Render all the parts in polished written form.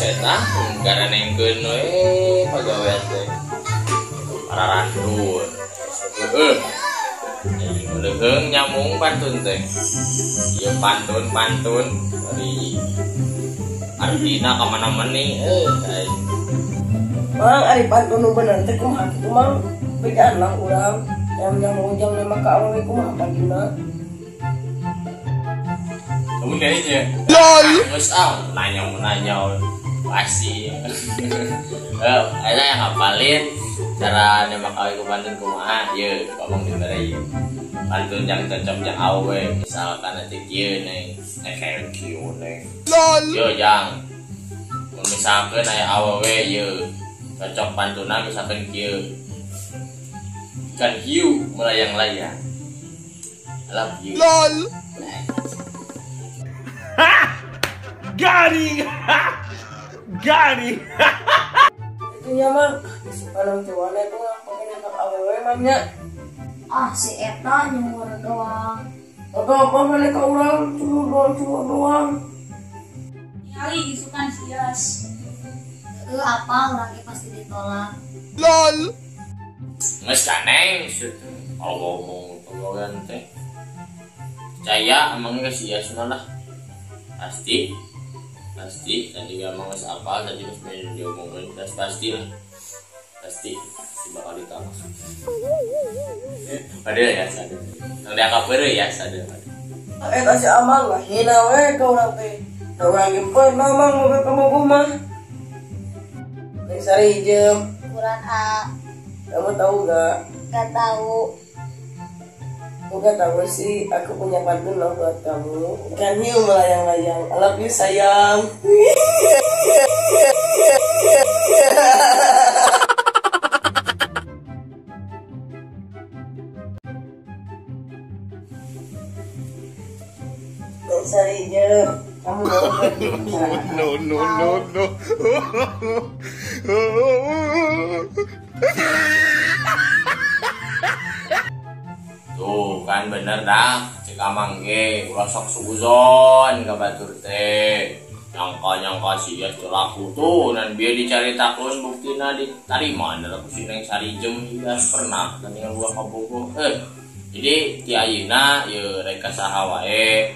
Eta garanengkeun we pagawean teh. Pararandun. Heuh. Leuheung nyamung pantun teh. Ieu pantun-pantun dari artina ka mana-mana euy. Mang ari pantun nu bener teh kumaha kitu Mang? Bejaan lah urang. Yang nyamung jang nembak ka awewe kumaha pantuna? Kamu kayaknya. LOL. Geus ah nanya pasti. Eta yang ngapalin cara nembak awewe ku pantun kumaha ieu ngomong dibere ieu. Pantun yang cocok jang awewe misalkan nanti kieu neng, nek kayak kieu neng. LOL. Yo jang. Mun misalkan aya awewe ieu cocok pantuna misalkan kieu. Ikan hiu melayang-layang. I love you. LOL. Got him! Got him! Itunya Mang, isukan cuana itu mah pakai nembak awewe Mang nya. Ah si eta nyumur doang. Atau apa mana ka urang cuma doang. Ningali isukan si Yas. Apa urang ge pasti ditolak. LOL. Geus kaneng kalau ngomong pagawean teh. Percaya emang geus si Yas mah lah. Pasti tadi emang geus apal tadi geus main diomongkeun geus pasti lah. Pasti bakal ditolak. Padahal ya sadar. Tong diangkat ya sadar. Eta si Amang lah hina we ka urang teh. Da urang ge pernah Mang mobil ka bogoh mah. Neng Sari hijau. Ukuran A. Kamu tahu gak? Gak tahu. Aku gak tahu sih, aku punya pantun loh buat kamu. Ikan hiu melayang-layang, I love you sayang. Neng Sari hijau, kamu mau gak? No no no no. Tuh kan bener dah cek amang ge ulah sok suuzon ka batur teh nyangka-nyangka si Yas teu laku tuh dan bieu dicaritakeun buktina ditarima da ku si Neng Sarijem Yas pernah tandingan gua ka Bogor. Jadi ti ayeuna ieu rek ka saha wae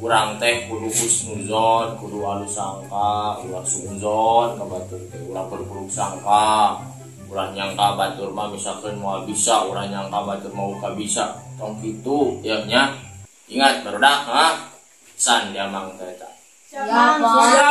urang teh kudu husnuzon, kudu alus sangka, ulah suuzon ka batur teh, ulah berburuk sangka. Ulah nyangka batur mah misalkan mau bisa, ulah nyangka batur mau ka bisa. Tong kitu ya nya. Ingat barudak ha. San diamang teh eta. Ya, Pak.